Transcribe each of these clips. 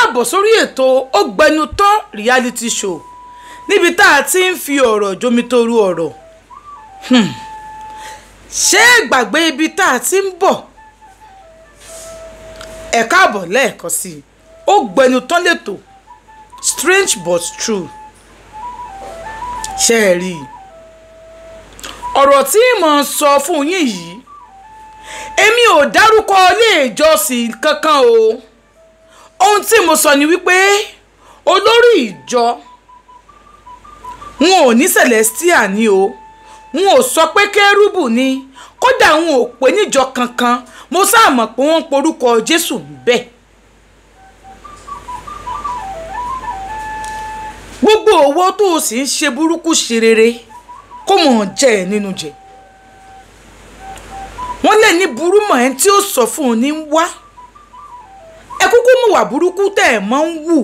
Káàbọ̀ sórí ètò Ó Gbẹnu Tán reality show, níbi tá a ti ń fi ọ̀rọ̀ jomitoro ọ̀rọ̀. Ṣé gbàgbé ibi tá a ti ń bọ̀? Ẹ káàbọ̀ lẹ́ẹ̀kan sí i. Ó Gbẹnu Tán lẹ́tọ̀, strange but true. Ṣé ẹ rí i? Ọ̀rọ̀ tí mo ń sọ fún yín yìí, èmi ò dárúkọ ilé ìjọsìn kankan o. Ohun tí mo sọ ni wípé olórí ìjọ wọn ò ní Celestial ni o, wọn ò sọ pé kérúbù ni, kódà wọn ò pè níjọ kankan. Mo sáà mọ̀ pé wọ́n ń porúkọ Jésù bẹ́ẹ̀. Gbogbo owó tó o sì ń ṣe burúkú ṣe rere kó mọ̀ ọ́n jẹ́ ẹ̀ nínú jẹ. Wọ́n lè ní burú mọ̀ ẹ́ tí ó sọ fún un ní wá. Ẹ kúkú mú wà burúkú tẹ́ ẹ̀ mọ́ ń wù.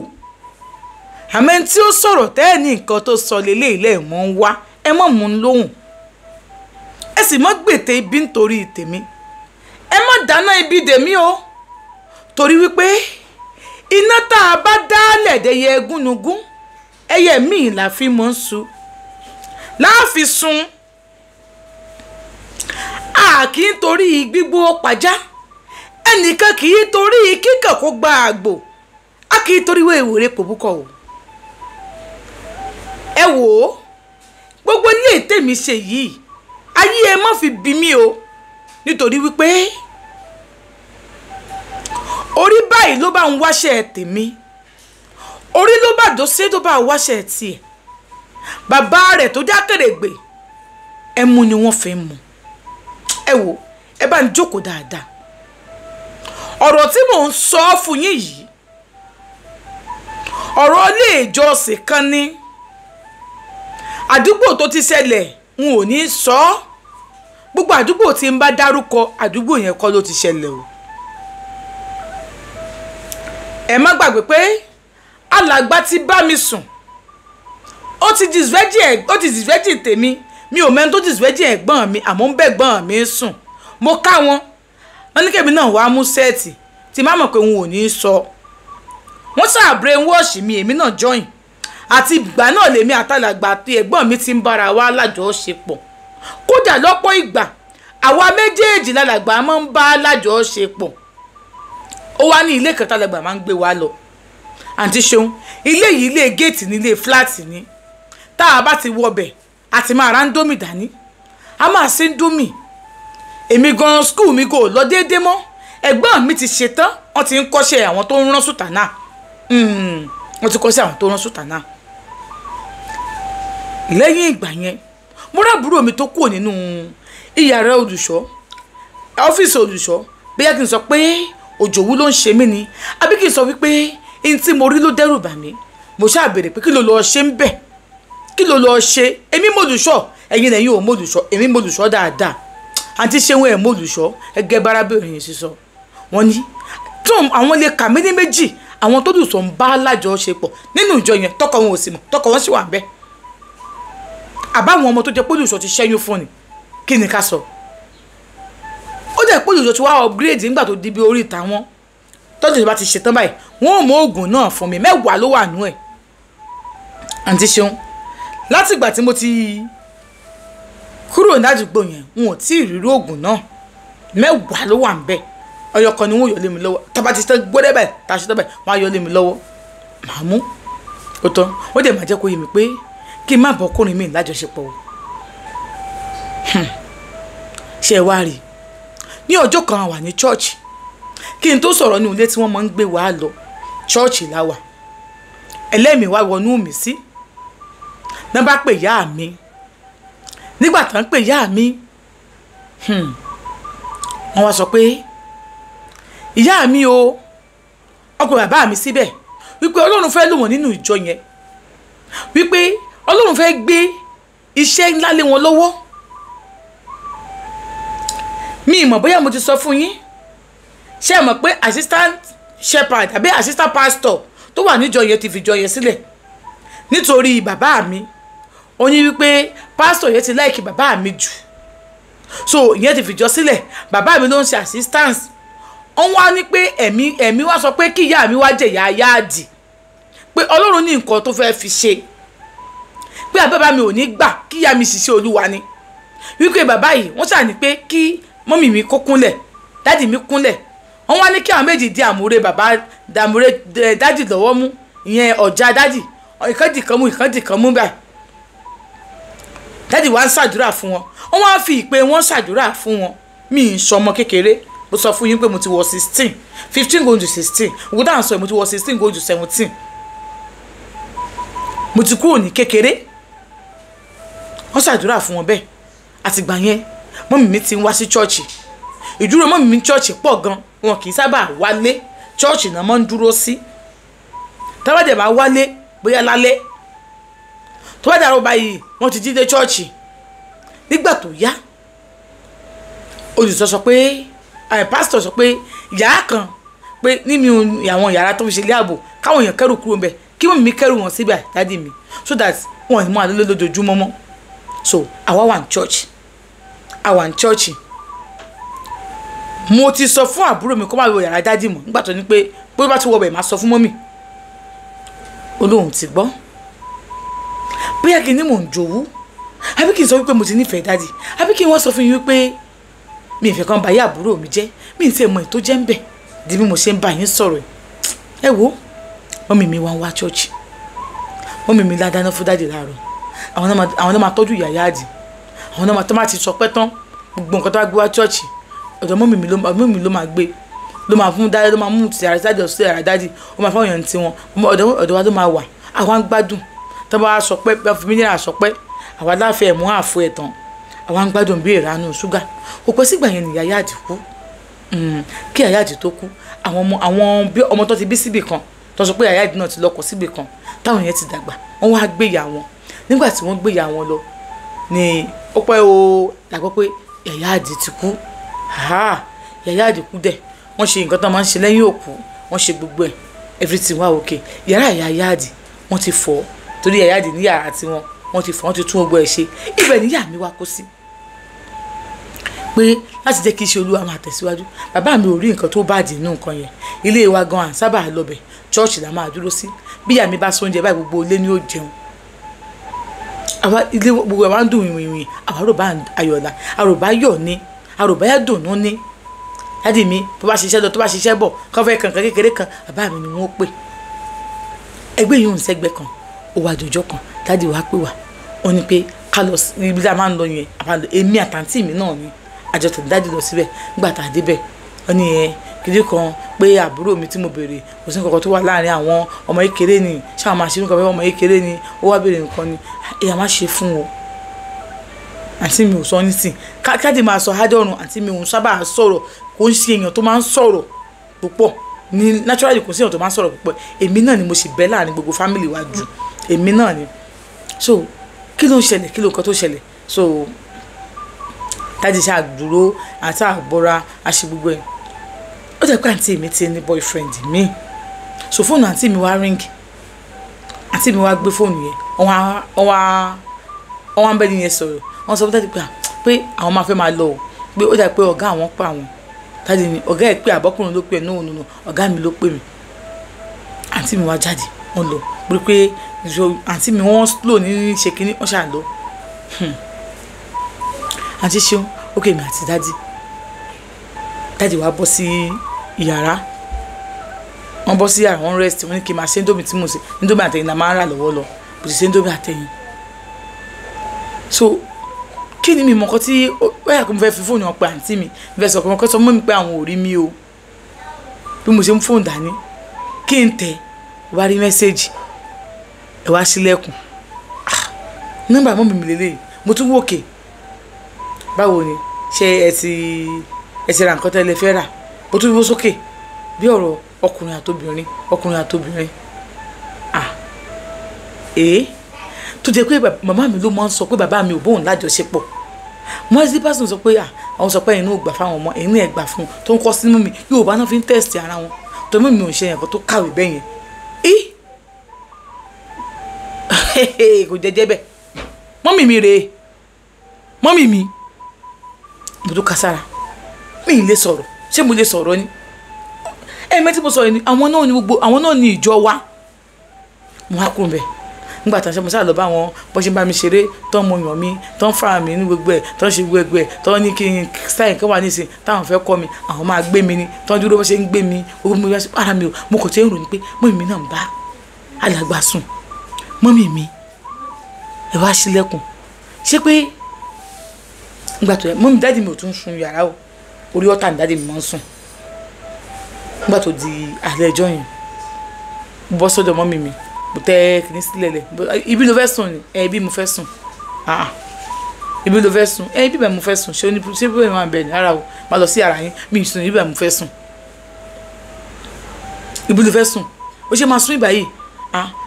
Àmọ́ ẹni tí ó sọ̀rọ̀ tẹ́ ẹ̀ ní nǹkan tó sọ lélẹ̀ ilé ẹ̀ mọ́ ń wá, ẹ mọ̀ mú un lóhùn. Ẹ sì mọ́ gbètè ibi nítorí tèmi. Ẹ má dáná ibi dèmí o. Torí wípé iná tá a bá dálẹ̀ dẹyẹ gúnugún, ẹyẹ míì la fi mọ́ ń su. Láàfin sun. A kì í torí gbígbó pajá, ẹnìkan kì í torí kíkàn kó gba àgbò, a kì í torí wéwèrè pòbúkọ o. Ẹ wò ó, gbogbo ilé tèmi ṣe yìí, ayé ẹ má fi bí mi o, nítorí wípé orí báyìí ló bá ń wáṣẹ́ tèmi, orí ló bá dòṣe tó bá wáṣẹ́ tiẹ̀. Bàbá rẹ̀ tó jákèrègbè, ẹmu ni wọ́n fi mú. Ẹ wò, ẹ bá ń jókòó dáadáa. Ọ̀rọ̀ tí mò ń sọ fún yín yìí, ọ̀rọ̀ ilé ìjọsìn kan ní àdúgbò tó ti ṣẹlẹ̀, n ò ní sọ ọ́. Gbogbo àdúgbò tí ń bá dárúkọ, àdúgbò yẹn kọ́ ló ti ṣẹlẹ̀ o. Ẹ má gbàgbé pé alàgbà ti bá mi sùn, ó ti disvirgin tèmi. Mi ò mẹ́ni tó disvirgin ẹ̀gbọ́n mi, àmọ́ ń bẹ̀gbọ́n mi sùn. Mo ká wọn, wọ́n ní kẹ́mi náà wàá mú sẹ́ẹ̀tì tí má mọ̀ pé n ò ní sọ. Wọ́n ṣáà brainwash mi, èmi náà join. Àti ìgbà náà lèmi àtàlàgbà àti ẹ̀gbọ́n mi ti ń bára wa lájọṣepọ̀. Kódà lọ́pọ̀ ìgbà àwa méjèèjì lálàgbà máa ń bá lájọṣepọ̀. Ó wá ní ilé kan tálàgbà máa ń gbé wa lọ. Àǹtí Ṣeun, ilé yìí ilé géètì ní ilé fúláàtì ni. Tá a bá ti wọbẹ̀, a ti máa ra ndómì dání, a máa ṣe ndómì. Èmi gan skul mi kò lọ déédéé mọ́. Ẹ̀gbọ́n mi ti ṣetán, wọ́n ti ń kọ́ṣẹ́ àwọn tó ń rán sùtánà. Wọ́n ti kọ́ṣẹ́ àwọn tó ń rán sùtánà. Lẹ́yìn ìgbà yẹn, mo rábùrò mi tó kúrò nínú ìyàrá olùṣọ́, ọ́fíìsì olùṣọ́. Bóyá kí n sọ pé òjòwú ló ń ṣe mí ni, àbí kí n sọ wípé n tí mo rí ló dẹ́rù bà mí. Mo ṣáà béèrè pé kí ló lọ ṣe ń bẹ̀? Kí ló lọ ṣe? Èmi mọ̀lùṣọ́, ẹ̀yin lẹ́yìn ò mọ̀lùṣọ́, èmi mọ̀lùṣọ́ dáadáa. Àǹtí Ṣeun ẹ̀ mọ̀lùṣọ́, ẹgẹ́ bárábìnrin yìí sísọ. Wọ́n ní tó àwọn lè kà mí ní méjì, àwọn tó lùsọ̀ ń bá lájọṣepọ̀ nínú ìjọ yẹn, tọkọ wọn ò sì mọ̀, tọkọ wọn sì wà ń bẹ̀. Àbáwọn ọmọ tó jẹ́ pólùṣọ́ ti ṣẹ́yún fún ni, kí ni ká sọ? Ó jẹ́ pólùṣọ́ ti wá upgrade nígbà tó di bí orí ìta wọn. Tọ́jú ìjọba ti ṣetán báyìí, wọ́n ò mọ oògùn náà fún mi, 10 ló wà nú ẹ̀. Àǹtí Ṣeun, látìgbà tí mo ti kúrò ládùúgbò yẹn, n ò tí ì rírú oògùn náà. 10 ló wà ń bẹ̀. Ọyọ kan ni wọ́n yọ lé mi lọ́wọ́. Tá bá ti tán gbọ́dẹ̀ báyìí, tá a ṣe tán báyìí, wọ́n á yọ lé mi lọ́wọ́. Màá mú. Ó tán, wọ́n dẹ̀ máa jẹ́ kó yé mi pé kí n má bọ́ ọkùnrin mi lájọṣepọ̀ o. Ṣé ẹ wá rí i? Ní ọjọ́ kan a wà ní chọ́ọ̀chì. Kí n tó sọ̀rọ̀ ní ilé tí wọ́n máa ń gbé wa lọ, chọ́ọ̀chì la wà. Ẹlẹ́mìí wá wọnú mi sí. Ná bá pè ìyá mi. Nígbà tán pè ìyá mi, wọ́n wá sọ pé ìyá mi o, ọkọ bàbá mi síbẹ̀, wípé Ọlọ́run fẹ́ lò wọ́n nínú ìjọ yẹn, wípé Ọlọ́run fẹ́ gbé iṣẹ́ ńlá lé wọn lọ́wọ́. Mi mọ̀ bóyá mo ti sọ fún yín. Ṣé ẹ mọ̀ pé assistant shepherd àbí assistant pastor tó wà níjọ yẹn ti fìjọ yẹn sílẹ̀ nítorí bàbá mi? Ó ní wípé pastor yẹn ti láìkì bàbá mi jù, so ìyẹn ti fìjọ sílẹ̀. Bàbá mi ló ń ṣe assistance. Wọ́n wá ní pé ẹ̀mí wá sọ pé kí ìyá mi wá jẹ̀yà Yáàdì, pé Ọlọ́run ní nǹkan tó fẹ́ fi ṣe, pé bàbá mi ò ní gbà kí ìyá mi ṣiṣẹ́ Olúwa ni. Wípé bàbá yìí wọ́n ṣà ní pé kí mọ́mì mi kó kúnlẹ̀, dádì mi kúnlẹ̀. Wọ́n wá ní kí àwọn méjì di àmúre bàbá dàmúre dádì lọ́wọ́ mú, ìyẹn ọ̀já dádì, ìkan dì kan mú, ìkan dì kan mú báyìí. Dádì wá ń ṣàdúrà fún wọn, wọ́n wá fi ìpè wọn ṣàdúrà fún wọn. Mi ì sọmọ kékeré, mo sọ fún yín pé mo ti wọ 16, 15 going to 16, òkúta à ń sọ mo ti wọ 16 going to 17, mo ti kúrò ní kékeré. Wọ́n ṣàdúrà fún wọn bẹ́ẹ̀. Àtìgbà yẹn mọ́mì mi ti ń wá sí chọ́ọ̀chì. Ìdúró mọ́mì mi chọ́ọ̀chì pọ̀ gan, wọn kì í sábà wálé, chọ́ọ̀chì náà máa ń dúró sí. Tábàdẹ̀ bá wálé bóyá lálẹ́, tó bá dàrú báyìí wọ́n ti jí dé chọ́ọ̀chì. Nígbà tó yá, olùsọ sọ pé pásítọ̀ sọ pé yàrá kan pé nínú àwọn yàrá tó fi ṣe ilé ààbò káwọn èèyàn kẹ́rù kúrò ńbẹ̀, kí mọ́mì mi kẹ́rù wọn síbẹ̀ dádì mi, so that wọn ò ní mú àlọ́ lójoojúmọ́ mọ́. So àwa wà ní church, àwa ní church. Mo ti sọ fún àbúrò mi kó má wọ yàrá dádì mọ́ nígbà tó ní pé bó bá ti wọ bẹ̀ máa sọ fún mọ́mì. Olóhùn ti gbọ́. Bóyá kí ni mò ń jowú, àbí kí n sọ wípé mo ti nífẹ̀ẹ́ dádì, àbí kí n wọ́n sọ fún yín wípé mi ìfẹ́ kan báyé àbúrò mi jẹ́, mi ì tiẹ̀ mọ èyí tó jẹ́ ń bẹ̀ di bí mo ṣe ń bá yín sọ̀rọ̀. Ẹ wo, mọ́mì mi wá ń wá church, mọ́mì mi ládáná fún dádì láàárọ̀, àwọn náà máa tọ́jú ìyá Yáàdì, àwọn náà máa tó máa ti sọ pẹ́ tán gbogbo nǹkan tó bá gbé wá church, ọ̀dọ̀ mọ́mì mi ló máa gbé, ló máa fún dádì, ló máa mú ti yàrá dádì lọ sí yàrá dádì, ó máa fáwọn èèyàn tiwọn, ọ̀dọ̀ wa ló máa wà. Àwa ń gbádùn tó bá sọ pé bá fi mí sọ pé àwa láfẹ̀ẹ́ mú àfọ ẹ̀ tán, àwa ń gbádùn bí ìranú ṣúgà. Kò pẹ́ sígbà yẹn nìyá Yáàdì kú. Kí ìyá Yáàdì tó kú, àwọn ọmọ tó ti bí síbì kan tó sọ pé ìyá Yáàdì náà ti lọ́kọ síbì kan, táwọn yẹn ti dàgbà, wọ́n wá gbé ìyá wọn. Nígbà tí wọ́n gbé ìyá wọn lọ ni ó pẹ́ o la gbọ́ pé ìyá Yáàdì ti kú. Ìyá Yáàdì kú dẹ̀, wọ́n ṣe nǹkan tó máa ń ṣe lẹ́yìn òkú, wọ́n ṣe gbogbo ẹ̀, everything wá okay. Yàrá ìyá Yáàdì wọ́n ti fọ̀, torí ìyá Yáàdì ní yàrá tiwọn, wọ́n ti fọ̀, wọ́n ti tún gbogbo ẹ̀ ṣe. Ibẹ̀ ni ìyá mi wá kó sí, pé láti jẹ́ kí iṣẹ́ Olúwa máa tẹ̀síwájú. Bàbá mi ò rí nǹkan tó bàjẹ́ nínú nǹkan yẹn. Ilé wa gan à ń sábà lọbẹ̀, chọ́ọ̀chì la máa dúró sí. Bí ìyá mi bá sóúnjẹ báyìí gbogbo ilé ni ó jẹun. Àwa ilé gbogbo wa ń dùn wìnwìn, àwa rò bá ayọ̀lá, àròbá yọ̀ ni, àròbá yà dùnú ni. Dádì mi tó bá ṣiṣẹ́ lọ, tó bá ṣiṣẹ́ bọ̀, kán fẹ́ kankan kékeré kan, bàbá mi ni wọ́n pè. Ẹgbẹ́ yìí ò ń sẹ́gbẹ́ kan, ó wá dọjọ́ kan, dádì wa pè wá. Wọ́n ní pé ká lọ ibi tá a máa ń lọ yẹn, èmi àtàntí mi náà ni àjọ tẹ̀lé dádì lọ síbẹ̀. Nígbà tá a débẹ̀, wọ́n ní ẹ kìdí kan pé àbúrò mi tí mo béèrè kò sí nǹkan tó wà láàrin àwọn ọmọ kékeré ni, ṣáà máa ṣe nǹkan fẹ́ ọmọ kékeré ni, ó wá béèrè nǹkan ni, èèyàn má ṣe fún o. Àǹtí mi ò sọ nísìn, káàdì máa sọ hádọ́rùn, àǹtí mi ò ń sábà sọ̀rọ̀, kò ń ṣe èèyàn tó máa ń sọ̀rọ̀ púpọ̀ ní naturally, kò sí èèyàn tó máa ń sọ̀rọ̀ púpọ̀. Èmi náà ni mo sì bẹ́ láàrin gbogbo family wa jù, èmi náà ni. So kí ló ń ṣẹlẹ̀, kí ló nǹkan tó ṣẹlẹ̀? So dádì ṣáà dúró àti àbọ̀ra àṣẹ gbogbo ẹ̀. Ó jẹ́ pé àǹtí mi ti ní boyfriend mi. So fóònù àǹtí mi wá ring, àǹtí mi wá gbé fóònù yẹn, wọ́n wá ń bẹ́ ní yẹn sọ̀rọ̀. Wọ́n sọ fún dádì pé àwọn máa fẹ́ máa lọ o, pé ó dà pé ọ̀gá àwọn pa àwọn. Dádì ni ọ̀gá ẹ̀ pé àbọ́kùnrin ló pè ẹ́, no no no, ọ̀gá mi ló pè mí. Àǹtí mi wá jáde, wọ́n lọ pé àǹtí mi wọ́n slow ní ṣe kínní, wọ́n ṣáà lọ. Àǹtí ṣeun, ó kè mí àti dádì. Dádì wá bọ́ sí yàrá, wọ́n bọ́ sí yàrá, wọ́n rest, wọ́n ní kí n máa ṣe indomie tí mo ṣe, indomie àtẹ̀yìn la máa ń rà lọ́wọ́ lọ, bó ti ṣe indomie àtẹ̀yìn. So kí ni mi mọ̀ nǹkan tí ó yà kó mo fẹ́ fi fóònù wọn pe àǹtí mi, mo fẹ́ sọ pé wọ́n kọ́ sọ mọ́ mi pé àwọn ò rí mi o. Bí mo ṣe ń fóònù dání, kí n tẹ̀, wá rí mẹ́sẹ̀gì, ẹ wá ṣílẹ̀kùn. Nọ́mbà mọ́ mi lélẹ̀, mo tún wòkè. Báwo ni? Ṣé ẹ ti ra nǹkan tẹ́lẹ̀ fẹ́ rà? Mo tún wó sókè bí ọ̀rọ̀ ọkùnrin àtobìnrin, ọkùnrin àtobìnrin. Tó jẹ́ pé màmá mi ló máa ń sọ pé bàbá mi ò bóun lájọṣepọ̀. Mo rí pásítọ̀ sọ pé àwọn sọ pé ẹ̀yin náà ò gbà fáwọn ọmọ, ẹ̀yin náà ẹ̀ gbà fún un, tó ń kọ́ sínú mi, Yorùbá náà fi ń tẹ̀sì ara wọn. Torí mi ò ń ṣe ẹ̀kọ́ tó kàwé bẹ́ẹ̀ yẹn. Kò jẹ́jẹ́ bẹ́ẹ̀. Mọ́mì mi rèé, mọ́mì mi, mo tún ka sára. Mi ì lè sọ̀rọ̀, ṣé mo lè sọ̀rọ̀ ni? Ẹ̀mẹ́ tí mo sọ yìí, àwọn náà ní gbogbo àwọn náà ní ìjọ wa. Mo wá kúrò bẹ́ẹ̀ nígbà tí mo sáà lọ bá wọn, bó ṣe ń bá mi ṣeré, tó ń mọ yàn mi, tó ń fara mi ní gbogbo ẹ̀, tó ń ṣe gbogbo ẹ̀, tó ń ní kí n sáyìn kan wà nísìn táwọn fẹ́ kọ́ mi, àwọn máa gbé mi ni, tó ń dúró bó ṣe ń gbé mi, gbogbo mi ara mi ò, mo kò tẹ́ ń rò ní pé mọ́mì mi náà ń bá alàgbà sùn. Mọ́mì mi ẹ wá ṣílẹ̀kùn, ṣé pé nígbà tó yẹ mọ́mì dáàdì mi ò tún sun yàrá o, orí ọ̀tá ni dáàdì mi máa ń sùn. Nígbà tó di alẹ́ ẹjọ́ yẹn, mo bọ́ sọ́dọ̀ mọ́mì mi, mo tẹ́ kìíní sílẹ̀ lẹ̀, ibi ló fẹ́ sùn ni, ẹ ibi mo fẹ́ sùn, ibi ló fẹ́ sùn, ẹ ibi bẹ́ẹ̀ mo fẹ́ sùn, ṣé ṣé bẹ́ẹ̀ máa bẹ̀ ní ara o, máa lọ sí yàrá yín, mi ì sùn, ibi bẹ́ẹ̀ mo fẹ́ sùn, ibi ló fẹ́ sùn, ó ṣe máa sún ìgbà yìí,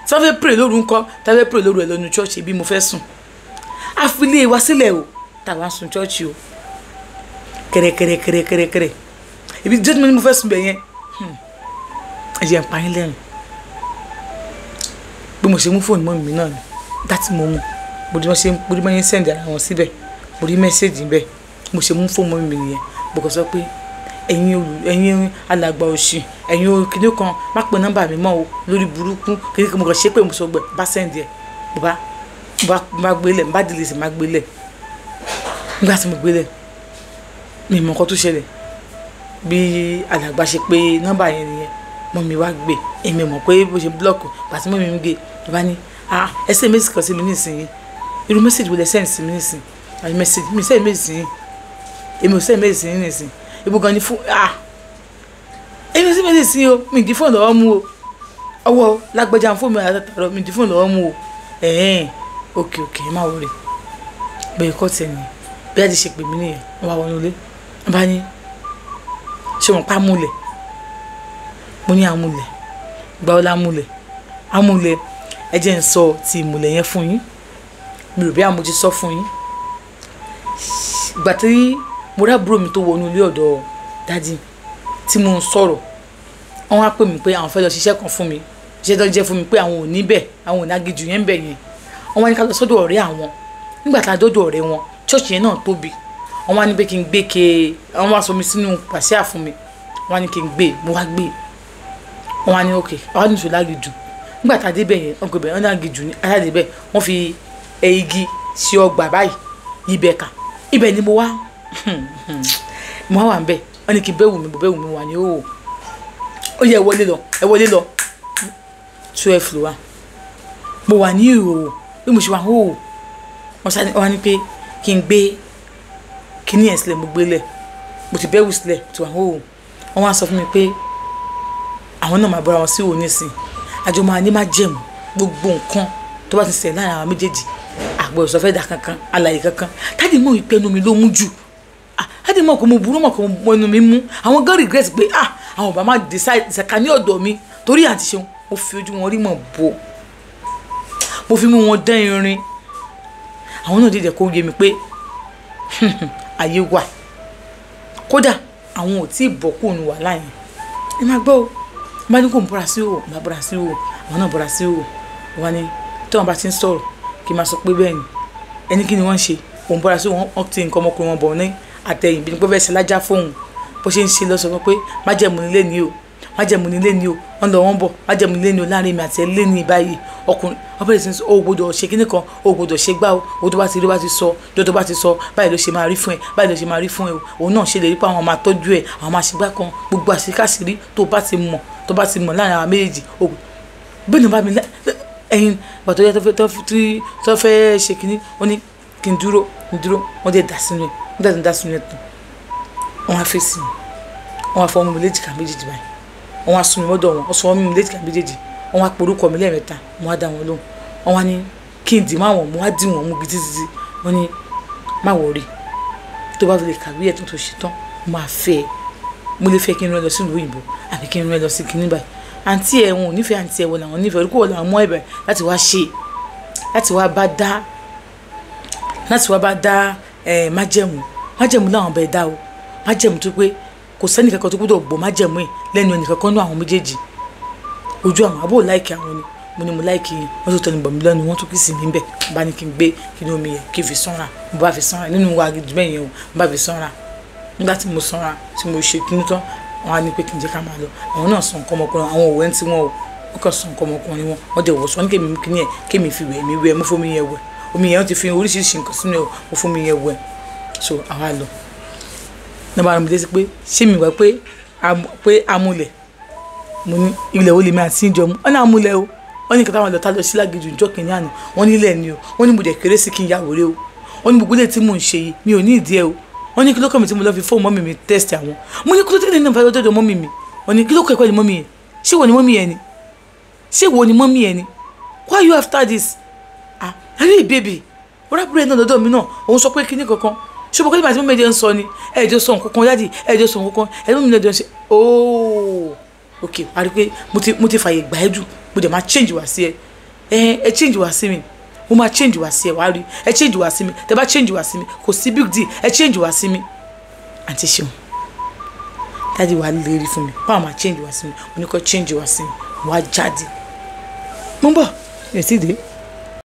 tí wọ́n fẹ́ pray lóru ńkọ́, tí wọ́n fẹ́ pray lóru ẹ̀ lọ́nu church, ibi mo fẹ́ sùn, àfilé wa sílẹ̀ o, tàwa ń sun church o, kẹrẹkẹrẹkẹrẹkẹrẹ, ibi jẹ́ tí mo ní mo fẹ́ sùn bẹ̀ yẹn, ẹ jẹ́ n pa yín lẹ́rìn. Bí mo ṣe mú fóònù mọ́mì mi náà ni dátì mo mú, mo rí wọ́n ṣe ń send ara wọn síbẹ̀, mo rí mẹ́sẹ̀gì bẹ́ẹ̀, mo ṣe mú fóònù mọ́mì mi nìyẹn. Mo kàn sọ pé ẹ̀yin alàgbà òṣì, ẹ̀yin kìnìún kan, má pe nọ́mbà mi mọ́ o, lórí burúkú kìnìún kan, mo kàn ṣe pé mo sọ gbẹ bá send ẹ̀, mo bá gbélẹ̀, mo bá delete, mo bá gbélẹ̀. Nígbà tí mo gbélẹ̀, mi mọ nǹkan tó ṣẹlẹ̀, bí alàgbà ṣe pé nọ́mbà yẹn nìyẹn, mọ́mì wá gbé, èmi mọ̀ pé bó ṣe búlọ̀kù, pàtí mọ́mì mi gbé, ló bá ní, ẹ send message kan sí mi nísìnyí, irú message wo lẹ send sí mi nísìnyí, àbí message mi send message sí yín, èmi ò send message sí yín nísìnyí, ibo gan ni fún, èmi ò send message sí yín o, mi ì di fóònù lọ́wọ́ mú o, ọwọ́ lágbájá fóònù mi àtàtàrọ, mi ì di fóònù lọ́wọ́ mú o, ẹ̀hẹ́n, ok ok, ẹ má wọlé, bẹ́ẹ̀ kọ́ tiẹ̀ nìyẹn, bí a ti ṣe pè mí nìyẹn, wọ́n bá wọnú ilé, wọ́n bá ní, ṣé wọ́n pa múlẹ̀? Mo ní amúlẹ̀, gba ọlá amúlẹ̀, amúlẹ̀, ẹ jẹ́ n sọ ti ìmùlẹ̀ yẹn fún yín, mi rò bí àmọ́ ti sọ fún yín. Ìgbà tí mo rí àbúrò mi tó wọnú ilé ọ̀dọ̀ dádì tí mo ń sọ̀rọ̀, wọ́n wá pè mí pé àwọn fẹ́ lọ ṣiṣẹ́ kan fún mi, iṣẹ́ tó ń jẹ́ fún mi pé àwọn ò ní bẹ̀, àwọn ò ní aginjù yẹn bẹ̀ yẹn. Wọ́n wá ní ká lọ sọ́dọ̀ ọ̀rẹ́ àwọn. Nígbà tá a dọ́dọ̀ ọ̀rẹ́ wọn, church yẹn náà tóbi. Wọ́n wá ní pé kí n gbé ke, wọ́n wá sọ mi sínú pàṣẹ fún mi, wọ́n wá ní kí n gbé, mo wá gbé. Wọ́n wá ní okay, wọ́n wá ní ìṣòro láginjù. Nígbà tá a dé bẹ̀ yẹn, wọ́n pè bẹ̀, wọ́n ní aginjù ní aládé bẹ̀, wọ́n fi igi sí ọgbà báyìí, ibẹ̀ kà, ibẹ̀ ni mo wá, mo wá wà níbẹ̀, wọ́n ní kí n bẹ́ wù mí, mo bẹ́ wù mí wà ní òwò. Ó yẹ ẹ wọlé lọ, ẹ wọlé lọ. 12 ló wà. Mo wà ní ìhòòhò, bí mo ṣe wà hóòhò, wọ́n wá ní pé kí n gbé kíní ẹ̀ sílẹ̀, mo gbé lẹ̀, mo ti bẹ́ wù sílẹ̀, mo ti wà hóòhò. Wọ́n wá sọ fún mi pé àwọn náà máa bọ́ra wọn sí òun nísìn, àjọ máa ní májẹ̀mú gbogbo nǹkan tó bá ti ṣẹlẹ̀ láàrin àwọn méjèèjì, àgbẹ̀ ò sọ fẹ́ dà kankan, alàyè kankan. Dádì mọ̀ wípé ẹnu mi ló mú jù, dádì mọ̀ kó mo burú, mọ̀ kó mo ẹnu mi mú, àwọn gan regret pé àwọn bàbá máa decide ṣàkà ní ọ̀dọ̀ mi torí àti ṣeun, mo fi ojú wọn rí mọ̀ bò, mo fi mú wọn dán irin. Àwọn náà dìde kó yé mi pé ayé wà, kódà àwọn ò tí ì bọ́ kúrò ní wàhálà yẹn. Ẹ máa gbọ́ o, bá ní kò ń bọ́ra sí o, bá bọ́ra sí o, àwọn náà bọ́ra sí o. Wọ́n ní tí wọ́n bá ti ń sọ̀rọ̀ kí n máa sọ pé bẹ́ẹ̀ ni, ẹni kí ni wọ́n ń ṣe, òun bọ́ra sí wọn, wọ́n ti nǹkan ọmọkùnrin wọn bọ̀ ní àtẹ̀yìn bí pé fẹ́ ṣe lájá fóun, bó ṣe ń ṣe lọ sọ pé májẹ̀mú nílé ni o, májẹ̀mú nílé ni o, wọ́n lọ wọ́n bọ̀, májẹ̀mú nílé ni o láàrin mi àti ẹ lé ní báyìí. Ọkùnrin wọ́n bẹ̀rẹ̀ sí ní sọ, o gbọ́dọ̀ ṣe kíní kan, o gbọ́dọ̀ ṣe gbá o, o tó bá ti rí bá ti sọ, tó bá ti sọ, báyìí ló ṣe máa rí fún ẹ, báyìí ló ṣe máa rí fún ẹ o. Òun náà ṣe lè rí pé àwọn máa tọ́jú ẹ, àwọn máa ṣe gbá kan, gbogbo àṣekáṣírí tó bá ti mọ̀, tó bá ti mọ̀ láàrin àwọn méjèèjì, o bẹ́ẹ̀ ni bá mi ẹyin bàtọ́ yẹ tó fẹ́ ṣe kíní, ó ní kí n dúró, n dúró, wọ́n dẹ̀ dà sínú ẹ̀, wọ́n dẹ̀ dà sínú ẹ̀ tán, wọ́n á fèsì mi, wọ́n á fọ ọmọ mi léjìká méjèèjì báyìí, wọ́n á sún mi mọ́dọ̀ wọn, wọ́n sọ ọmọ mi léjìká méjèèjì, wọ́n wá porúkọ mi lẹ́ẹ̀mẹ́ta, mo wá dá wọn lóhùn. Wọ́n wá ní kí n dì má wọn, mo wá dì wọ́n mú gidi títí. Wọ́n ní má wọrí, tó bá fi lè kàwé ẹ̀ tó tó ṣe tán, mo máa fẹ́ ẹ, mo lè fẹ́ kí n rán ẹ lọ sí ìlú òyìnbó àbí kí n rán ẹ lọ sí kinní báyìí. Àǹtí ẹ̀ wọn ò nífẹ̀ẹ́ àǹtí ẹ̀ wọn làwọn nífẹ̀ẹ́, orúkọ wọn làwọn mọ́ ẹ̀bẹ̀ láti wá ṣe, láti wá bá dá, láti wá bá dá ẹ̀ májẹ̀mú, májẹ̀mú làwọn bẹ̀ dá o, májẹ̀mú tó pé kò sẹ́ni kankan tó gbọ́dọ̀ gbọ́ májẹ̀mú ẹ̀ lẹ́nu ẹnì kankan nú àwọn méjèèjì. Ojú àwọn àbò láìkì àwọn ni, mo ní mo láìkì yín, wọ́n tó tẹnu bọ̀ mí lẹ́nu, wọ́n tún kìsì mí bẹ̀, bá ní kí n gbé kí ní omi yẹn kí n fi sanra, mo bá fi sanra nínú wa gidi bẹ́ẹ̀ yẹn o, mo bá fi sanra. Nígbà tí mo sanra tí mo ṣe kíní tán, Wọn á ní pé kí n jẹ́ ká máa lọ. Àwọn náà sàn nǹkan ọmọkùnrin, àwọn òwe ń tí wọn o, wọ́n kàn sàn nǹkan ọmọkùnrin wọn, wọ́n dẹ̀ wọ̀ sọ ní kémi kíní ẹ̀, kémi fi wẹ̀, mi wẹ̀, mo fomi yẹn wẹ̀. Omi yẹn, wọ́n ti fi oríṣiríṣi nǹkan sínú ẹ̀, mo fomi yẹn wẹ̀. So àwa lọ nígbà mi dé sí pé ṣé mi wá pé amúlẹ̀. Mo ní ilẹ̀ wo lèmi àti ìjọ mu? Wọ́n ní amúlẹ̀ o. Wọ́n ní kí táwọn lọ tá lọ sí lágìjù ìjọ kìíní àná, wọ́n nílẹ̀ ni o. Wọ́n ní mo dẹ̀ kéré sí kí n ya wèrè o. Wọ́n ní gbogbo ilé tí mò ń ṣe yìí, mi ò ní ìdí ẹ o. Wọ́n ní kí ló kàn mí tí mo lọ fi fóònù mọ́mì mi test àwọn. Mo ní kí ló tẹ́lẹ̀ náà fẹ́ lọ́dọ̀ mọ́mì mi. Wọ́n ní kí ló kọ́ ẹ̀kọ́ ni mọ́mì yẹn? Ṣé wo ni mọ́mì yẹn ni? Ṣé wo ni mọ́mì yẹn ni? Why you after this? Ah, are you a baby? Ọ̀rẹ́bìnrin náà lọ́dọ̀ mi náà, òun sọ pé kíní kankan ṣé mo kọ́ nígbà tí mọ́mì yẹn ń sọ ni ẹ̀ẹ́dẹ́ sọ nǹkan kan yáàdì, ẹ̀ẹ́dẹ́ sọ nǹkan kan, ẹ̀ẹ́dẹ́ mọ́mì náà jọ ṣe ooo. Ok, a rí i pé mo ti fàyè gbà ẹ́ jù. Mo dẹ̀ máa change wá sí ẹ. Ẹ ẹ change wá sí mi, mo máa change wá sí ẹ, wàá rí. Ẹ change wá sí mi, tẹ bá change wá sí mi, kò sí big deal. Ẹ change wá sí mi. Àǹtí ṣeun, daddy wàá lérí fún mi báwo máa change wá sí mi. Mo ní kó change wá sí mi, wàá jáde. Mo ń bọ̀, ẹ̀ sì dé.